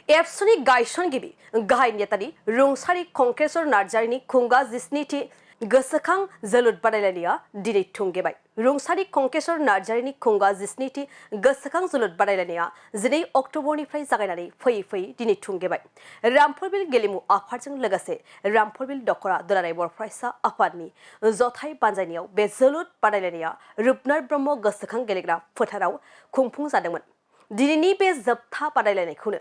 एबसुनि गायसनगिरि गाहाय नेतानि रुंसारि कंकेश्वर नार्जारिनि खुंगा 17थि गोसोखां जोलुर बादायलायनाया दिनै थुंगेबाय। रुंसारि कंकेश्वर नार्जारिनि खुंगा 17थि गोसोखां जोलुर बादायलायनाया 12 अक्ट'बरनिफ्राय जागायनानै फैयै दिनै थुंगेबाय। रामफलबिल गेलेमु आफादजों लोगोसे रामफलबिल दखरा दुलाराय बर' फरायसा आफादनि जथाय बानजायनायाव बे जोलुर बादायलायनाया रुपनाथ ब्रह्म गोसोखां गेलेग्रा फोथाराव खुंफुंजादोंमोन। दिनैनि बे जोबथा बादायलायनायखौनो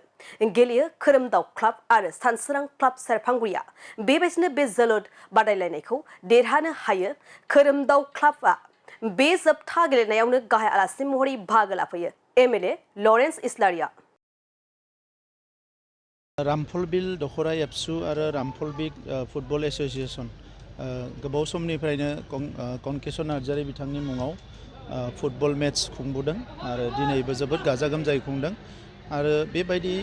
गेलेयो खोरोमदाव क्लाब आरो सानसोरां क्लाब सेरफांगुरिया। बेबायदिनो बे जोलुर बादायलायनायखौ देरहानो हायो। खोरोमदाव क्लाबआ बे जोबथा गेलेनायावनो गाहाय आलासि महरै बाहागो लाफैयो एमएलए लरेन्स इस्लारिया। रामफलबिल दखरा एबसु आरो रामफलबिल फुटबल एसोसिएशन गोबाव समनिफ्रायनो कनकेश्वर नार्जारि बिथांनि मुङाव फुटबल मेच खुंबोदों आरो दिनैबो जोबोद गाजा गोमजायै खुंदों आरो बेबायदि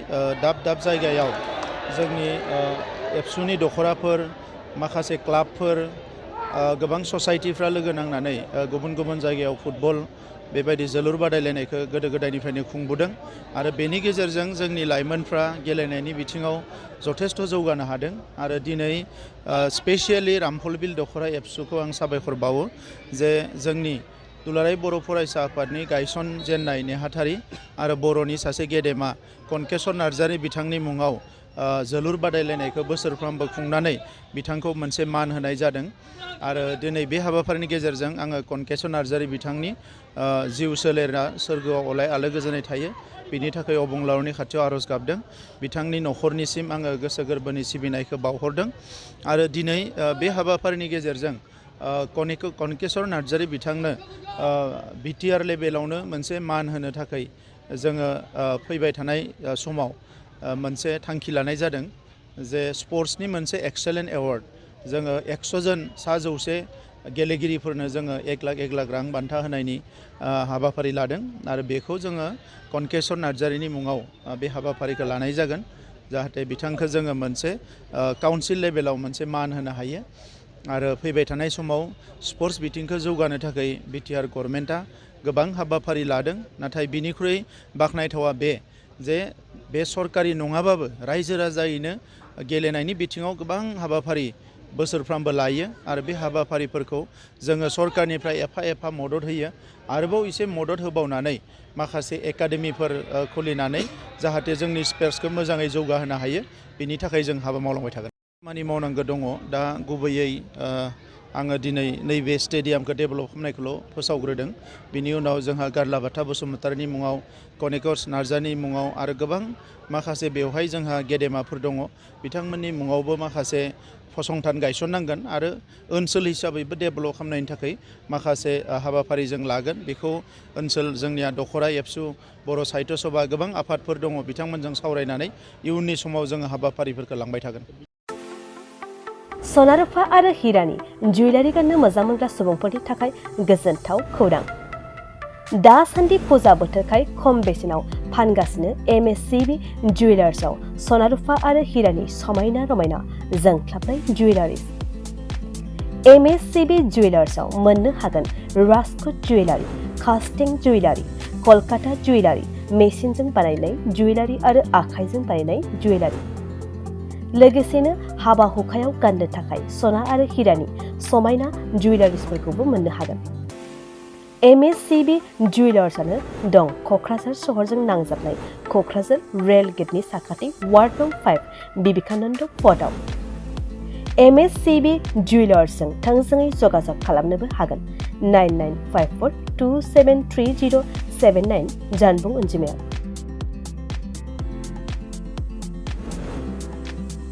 दाब दाब जायगायाव जोंनि एबसुनि दखराफोर माखासे क्लाबफोर गोबां ससाइटिफ्रा लोगो नांनानै गुबुन गुबुन जायगायाव फुटबल बेबायदि जोलुर बादायलायनायखौ गोदो गोदायनिफ्रायनो खुंबोदों आरो बेनि गेजेरजों जोंनि लाइमोनफ्रा गेलेनायनि बिथिङाव जथेस्थ जौगानो हादों आरो दिनै स्पेसियेलि रामफलबिल दखरा एबसुखौ आं साबायखर बावो जे जोंनि दुलाराय बर' फरायसा आफादनि गायसनजेननाय नेहाथारि आरो बर'नि सासे गेदेमा कनकेश्वर नार्जारि बिथांनि मुङाव जोलुर बादायलायनायखौ बोसोरफ्रोमबो खुंनानै बिथांखौ मोनसे मान होनाय जादों आरो दिनै बे हाबाफारिनि गेजेरजों आङो कनकेश्वर नार्जारि बिथांनि जिउ सोलेरा सोरगोआव अराय आलो गोजोनै थायो बिनि थाखाय अबंलावरनि खाथियाव आर'ज गाबदों। बिथांनि न'खरनिसिम आङो गोसो गोरबोनि सिबिनायखौ बावहरदों आरो दिनै बे हाबाफारिनि गेजेरजों कनकेश्वर नार्जारि बिथांनो बिटिआर लेभेलावनो मोनसे मान होनो थाखाय जोङो फैबाय थानाय समाव मोनसे थांखि लानाय जादों जे स्पर्ट्सनि मोनसे एक्सेलेन्ट एवार्ड जोङो 100 जन 100 गेलेगिरिफोरनो जोङो 1 लाख रां बान्था होनायनि हाबाफारि लादों आरो बेखौ जोङो कनकेश्वर नार्जारिनि मुङाव बे हाबाफारिखौ लानाय जागोन जाहाथे बिथांखौ जोङो मोनसे काउन्सिल लेभेलाव मोनसे मान होनो हायो आरो फैबाय थानाय समाव स्पर्ट्स बिथिंखौ जौगानो थाखाय बिटिआर गभर्नमेन्टआ गोबां हाबाफारि लादों नाथाय बिनिख्रुइ बाखनायथावा जे बे सरकारि नङाबाबो रायजो राजायैनो गेलेनायनि बिथिङाव गोबां हाबाफारि बोसोरफ्रामबो लायो आरो बे हाबाफारिफोरखौ जोङो सरकारनिफ्राय एफा मदद होयो आरोबाव एसे मदद होबावनानै माखासे एकाडेमिफोर खुलिनानै जाहाथे जोंनि स्पर्ट्सखौ मोजाङै जौगाहोनो हायो बिनि थाखाय जों हाबा मावलांबाय थागोन। खामानि मावनांगौ दङ दा गुबैयै आङो दिनै नैबे स्टेडियामखौ डेभेलप खालामनायखौल' फोसावग्रोदों बिनि उनाव जोंहा गारलाबाथा बसुमतारिनि मुङाव कनकेश्वर नार्जारिनि मुङाव आरो गोबां माखासे बेवहाय जोंहा गेदेमाफोर दङ बिथांमोननि मुङावबो माखासे फसंथान गायसननांगोन आरो ओनसोल हिसाबैबो डेभेलप खालामनायनि थाखाय माखासे हाबाफारि जों लागोन बेखौ ओनसोल जोंनिया दखरा एबसु बर' साहित्य सभा गोबां आफादफोर दङ बिथांमोनजों सावरायनानै इयुननि समाव जोङो हाबाफारिफोरखौ लांबाय थागोन। सना रुफा आरो हिरानि जुवेलारि गाननो मोजां मोनग्रा सुबुंफोरनि थाखाय गोजोनथाव खौरां। दासान्दि फुजा बोथोरखाय खम बेसेनाव फानगासिनो एमएससिबि जुवेलार्सआव सना रुफा आरो हिरानि समायना रमायना जोंख्लाबनाय जुवेलारिस। एमएससिबि जुवेलार्सआव मोननो हागोन राजकोट जुवेलारि, कास्टिं जुवेलारि, कलकाता जुवेलारि, मेसिनजों बानायनाय जुवेलारि आरो आखाइजों बानायनाय जुवेलारि। लोगोसेनो हाबा हुखायाव गाननो थाखाय सना आरो हिरानि समायना जुवेलारिसफोरखौबो मोननो हागोन। एमएससिबि जुवेलार्सआनो दं क'क्राझार सहरजों नांजाबनाय क'क्राझार रेल गेटनि साखाथि वार्ड नं 5 बिबेकानन्द पथआव। एमएससिबि जुवेलार्सजों थोंजोङै जगाजग खालामनोबो हागोन 9954273079 जानबुं अनजिमायाव।